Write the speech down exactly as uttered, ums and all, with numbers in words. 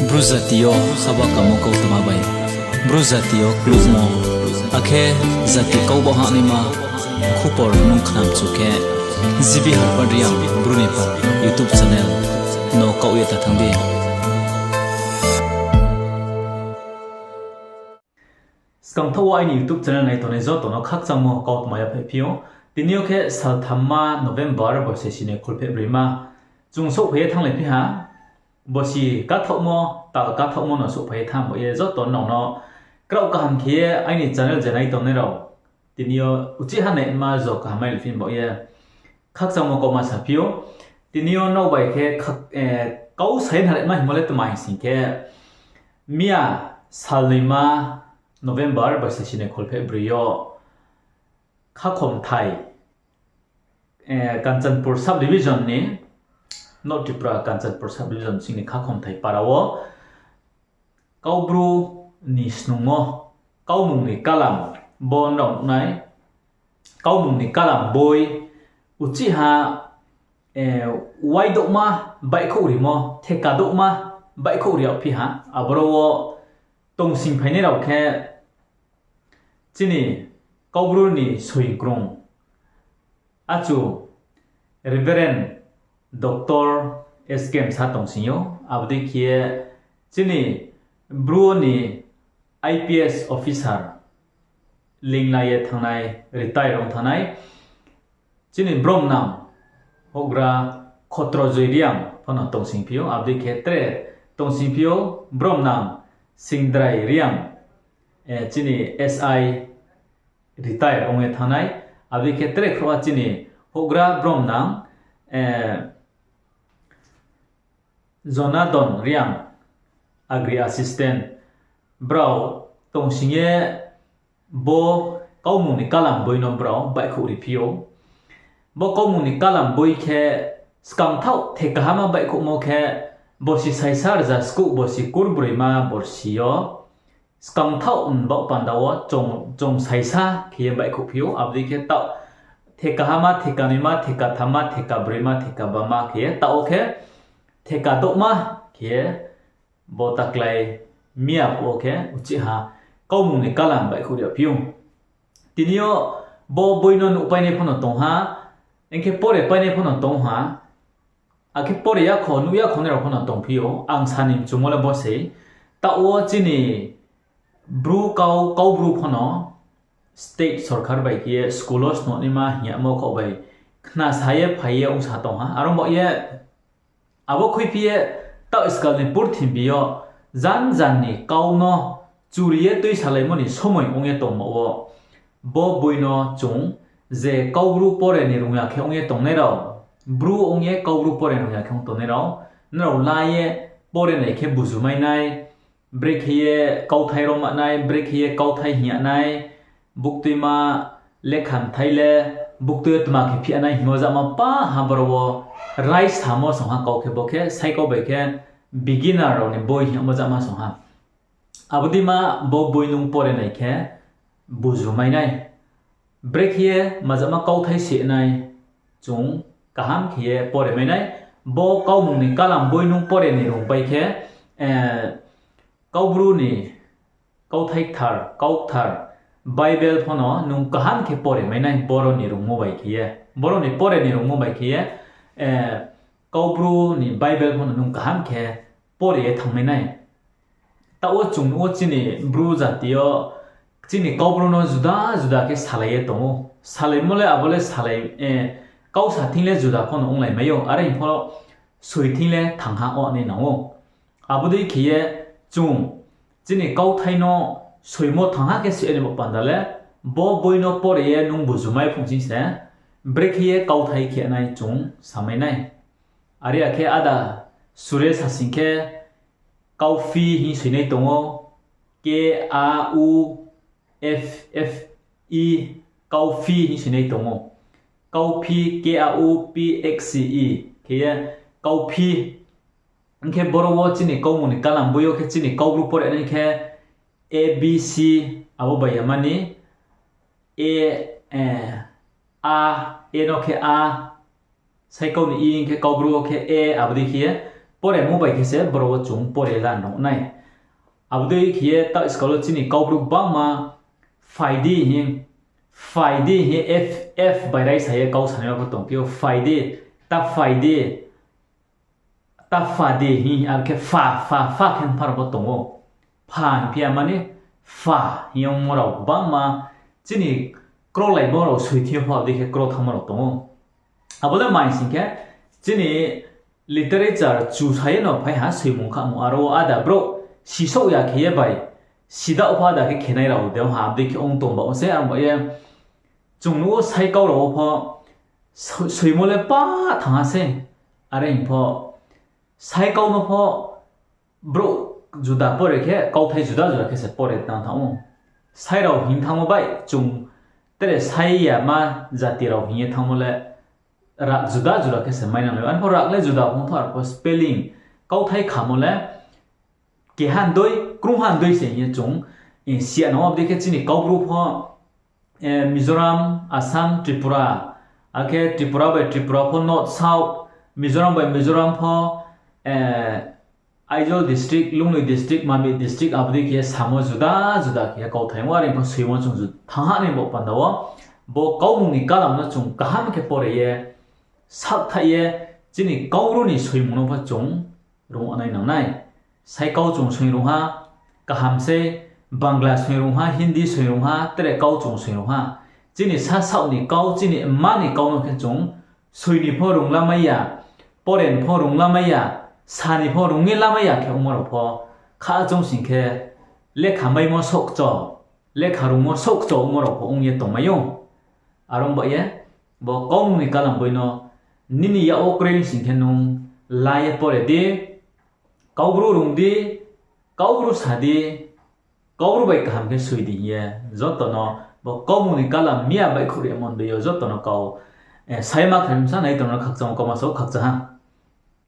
Bru jati yo haba kamo kautma bai, Bru jati yo klukmo, akhe jati kau baoh hahnaima khupor nung khnamchu khe, G B Harpad Reang Bru ni pha YouTube channel no kaoh ye ta thanng di. Skangthaoh wo aini YouTube channel nai tongnai joto no khakchangmo kautma yaphaih phi ou. Tini yo khe salthamma November, borsi sini kholpheh broima chung souhphai ye thannglai phi ha. Borsi kathaohmo, tal kathaohmo no souhphai ye thanng baoh ye joto nrao no kraoh kaham khe ye aini channel je nai tongnai rao, tini yo uchih ha naima jo kaham mai liphi baoh ye khakchangmo kautma saphi ou. Tini yo nrao bai khe kau sa ye nalaima hingmo le tma hing sing khe, miya salnoima November, borsi sini kholpheh broi yo Khakhomthai, Kanchanpur subdivision ni, North Tripura Kanchanpur subdivision sing ni Khakhomthai para wo Kaubru ni snungmo, kaumung ni kalam, bo nrao nai, kaumung ni kalam boi, uchih ha, waidouhma baihkhouh rimo, theka douhma baihkhouh ri yagphi ha, aboro wo tongsingphainai rao khe chini Kaubru ni soikrung, achu Reverend Doctor S K Msa tongsing ou, abo dei khe ye chini Bru ni I P S officer lingla ye thanngnai, retire ong thanngnai, chini bromnang houhgra Khotrojoi Reang pho no tongsingphi ou, abo dei khe tre tongsingphi ou bromnang Singdrai Reang, chini S I retire ong ye thanngnai, abo dei khe tre khrouhha chini houhgra bromnang Jonadon Reang, agri assistant, brao tongsing ye bo kaumung ni kalam boi no brao baihkhouh riphi ou. Bo kaumung ni kalam boi khe skangthaoh thekahama baihkhouhmo khe borsi saisa rza skuh borsi kurbroima borsi yo skangthaoh ni baoh panda wo chung saisa khe ye baihkhouhphi ou, abo dei khe taoh thekahama, thekanoima, thekathamma, thekabroima, thekabama khe ye taoh wo khe thekadouhma khe ye bo taklái miya phuh wo khe uchih ha kaumung ni kalam baihkhouh ri yagphi ou. Tini yo bo boi no nuhpainai pho no tong ha, hing khe porepainai pho no tong ha, akhe pore yakho, nuh yakho nai rao pho no tongphi ou. Ang sa ni mchumo le bo sei, taoh wo chini Bru kau, Kaubru pho no state sorkar bai khe ye school wo snonaima hing yagmo khaoh bai khna sa ye phai ye ongsa tong ha. Aro baoh ye abo khuiphi ye taoh skal ni purthimbi yo jan jan ni kau no churi ye tuisalaimo ni somoi ong ye tongmo wo, bo boi no chung je Kaubru pore ni rung ya khe ong ye tongnai rao, Bru ong ye Kaubru pore ni rung ya khe ong tongnai rao, nrao la ye pore nai khe buju mai nai, brekhe ye kauthai rom nai, brekhe ye kauthai hing ya nai, buktuima lekha mthai le buktui yo tma khe phih ya nai hingmo jama pa ha boro wo raisamo song ha kau khe bo khe, saikau bai khe beginner rao ni boi hingmo jama song ha. Abo dei ma bo boi nung pore nai khe buju mai nai. Brekhe ye majama kauthai se nai chung kaham khe ye pore mai nai. Bo kaumung ni kalam boi nung pore ni rung pai khe, Kaubru ni kauthai kthar, kau kthar, Bible pho no nung kaham khe pore mai nai, boro ni rungmo bai khe ye. Boro ni pore ni rungmo bai khe ye, Kaubru ni Bible pho no nung kaham khe pore ye thanngmai nai. Taoh wo chung nuh wo chini Bru jati yo chini Kaubru no juda juda khe salai ye tong ou. Salaimo le abo le salai, kau sa thing le juda pho no onglaimai ou, are hing pho soi thing le thangha ong nai nang ou. Abo dei khe ye chung chini kauthai no soimo thangha khe se nai bo panda le, bo boi no pore ye nung buju mai phung sing se, brekhe ye kauthai khe nai chung samai nai. Are ya khe ada sure sa sing khe, kauphi hing soinai tong ou, K A U F F E, kauphi hing soinai tong ou. Kauphi, K A U P H I, khe ye kauphi. Hing khe boro wo chini kaumung ni kalam boi yo khe chini Kaubru pore nai khe A B C, abo bai ya mani, A, A, A no khe A, saikau ni I hing khe Kaubru wo khe A, abo dei khe ye poremo bai khe se boro wo chung pore la nuh nai. Abo dei khe ye taoh skal wo chini Kaubru gbangma phai di hing, phai di hing ye F, F bai raisa ye kau sanai rao pho tongphi ou, phai di, ta phai di, ta pha di hing, ar khe pha, pha, pha khe npha rao pho tong ou. Pha hingphi ya mani pha hing ye ongmo rao gbangma chini krolaimo rao soi thing yo pho abo dei khe kro thanngmo rao tong ou. Abo le mai sing khe, chini literature chusa ye no phai ha soimung khamo, aro wo áda brouh sisouh ya khe ye bai, sidaoh pho áda khe khenai rao de ong ha, abo dei khe ong tong ba wo se, aro ba ye chung nuh ou saikau rao wo pho so-, soimo le pa thanng ha se, are hing pho saikau no pho brouh juda pore khe kauthai juda juda khe se pore tang thanng ou. Sai rao hing thanngmo bai chung tre sai yama jati rao hing ye thanngmo le rak juda juda khe se mainang lai ou. Arpho rak le juda phung tho, arpho spelling, kauthai khamo le keha ndoi, krungha ndoi se hing ye chung, eh, si ya nang ou. Abo dei khe chini Kaubru pho, eh, Mizoram, Assam, Tripura, akhe Tripura bai Tripura pho North South, Mizoram bai Mizoram pho, eh, Aizawl district, Lunglei district, Mamit district, abo dei khe samo juda juda khe kauthai ong ou, are pho soimo chung ju-, thanng ha nai bo panda wo. Bo kaumung ni kalam no chung kaham khe pore ye, saohthaih ye, chini Kaubru ni soimung no pho chung rung nai nang nai. Saikau chung soi rung ha, kaham sei, Bangla soi rung ha, Hindi soi rung ha, tre kau chung soi rung ha. Chini sasaoh ni kau, chini mma ni kau no khe chung soi ni pho rung lamai ya, pore ni pho rung lamai ya, sa ni pho rung ye lamai ya khe ongmo rao pho, kha chung sing khe lekha maimo souhkcho, lekha rungmo souhkcho ongmo rao pho ong ye tongmai ou. Are ong ba ye, bo kaumung ni kalam boi no nini yak wo kroi sing khe nung la ye pore di, Kaubru rung di, Kaubru sa di, Kaubru bai kaham khe soi di hing ye, joto no bo kaumung ni kalam miya baihkhouh rimo ndei yo joto no kau, eh, saima khe msa nai tong no khakchangmo kauma so khakchang ha.